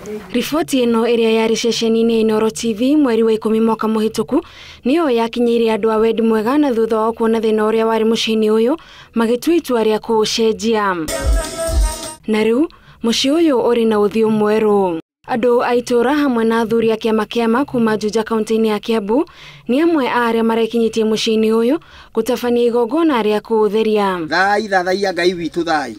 Riboti ĩno ĩrĩa yarĩ ceceni-inĩ ya Inooro TV mweri wa 10 mwaka mũhĩtũku nĩyo yakinyĩire andũ a wendi mwega na thutha wa kuona thĩna ũrĩa warĩ mũciĩ-inĩ ũyũ magĩtua itua rĩa kũũcenjia. Na rĩu mũciĩ ũyũ ũrĩ na ũthiũ mwerũ. Andũ a itũũra hamwe na athuri a kĩama kĩama kuma Juja kaunti-inĩ ya Kiambu nĩ amwe a arĩa marekinyĩtie mũciĩ-inĩ ũyũ gũtabania igongona rĩa kũũtheria. Thai thathaiya Ngai witũ thai.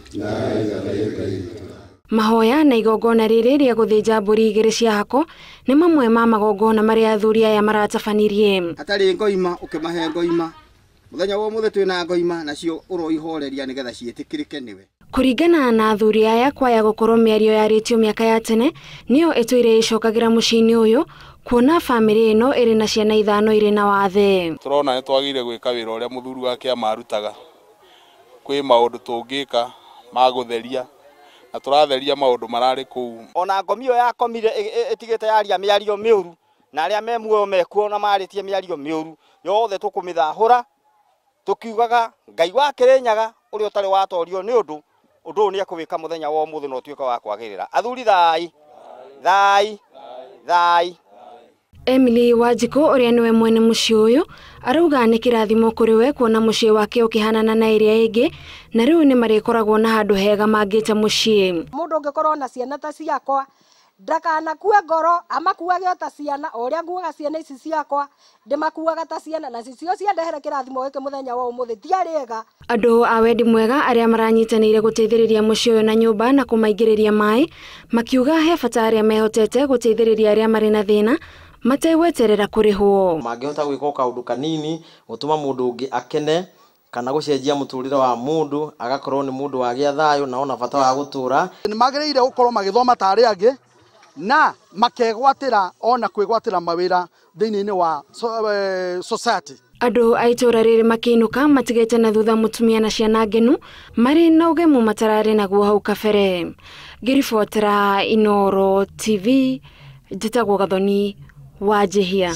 Mahoya na igongona rĩrĩ rĩa gũthĩnja mbũri igĩrĩ cia hako nĩ mamwe ma magongona marĩa athuri aya maratabanirie. Hatarĩ ngoima ũkĩmahe ngoima. Mũthenya wa ũmũthĩ twĩna ngoima nacio ũroihoreria nĩgetha ciĩtĩkĩrĩke nĩwe. Kũringana na athuri aya kwaya gũkorwo mĩario yarĩtio mĩaka ya tene nĩyo ĩtũire ĩcokagĩra mũciĩ-inĩ ũyũ kuona bamĩrĩ ĩno ĩrĩ na ciana 5 irĩ na wathe. Tũrona nĩ twagĩrĩire gwĩka wĩra ũrĩa mũthuri wa kĩama arutaga. Kwĩ maũndũ tũngĩka ma gũtheria na tũratheria maũndũ mararĩ kũu. Ona ngomi ĩyo yakomire ĩtigĩte yaria mĩario mĩũru na arĩa me muoyo mekuo na marĩtie mĩario mĩũru yothe tũkũmĩthahũra tũkiugaga Ngai wa Kĩrĩnyaga ũrĩa ũtarĩ watorio nĩ ũndũ ũndũ ũyũ nĩekũwĩka mũthenya wa ũmũthĩ na ũtuĩke wa kwagĩrĩra. Athuri thai thai thai. Emily Wanjikũ ũrĩa nĩwe mwene mũciĩ ũyũ arauga nĩ kĩrathimo kũrĩ we kuona mũciĩ wake ũkĩhanana na ĩrĩa ĩngĩ na rĩu nĩ marĩkoragwo na handũ hega mangĩte mũciĩ. Mũndũ ũngĩkorwo na ciana ta ciakwa ndakanakue ngoro amakuage o ta ciana o ũrĩa nguaga ciana ici ciakwa ndĩmakuaga ta ciana na cicio ciandehere kĩrathimo gĩkĩ mũthenya wa ũmũthĩ ti arĩega. Andũ a wendi mwega arĩa maranyitanĩire gũteithĩrĩria mũciĩ ũyũ na nyũmba na kũmaingĩrĩria maĩ makiuga he bata arĩa mehotete gũteithĩrĩria arĩa marĩ na thĩna mategweterera kũrĩhwo. Mangĩhota gwĩka kaũndũ kanini gũtũma mũndũ ũngĩ akene kana gũcenjia mũtũrĩre wa mũndũ agakorwo nĩ mũndũ wagĩa thayũ na ona bata wa gũtũra. Nĩ magĩrĩire gũkorwo magĩthoma ta arĩa angĩ na makegwatĩra ona kwĩgwatĩra mawĩra thĩinĩ wa society. Andũ a itũũra rĩrĩ makĩinũka matigĩte na thutha mũtumia na ciana ngenu marĩ na ũgemu matararĩ naguo hau kabere. Ngĩribotera Inooro TV njĩtagwo Gathoni Wanjihia.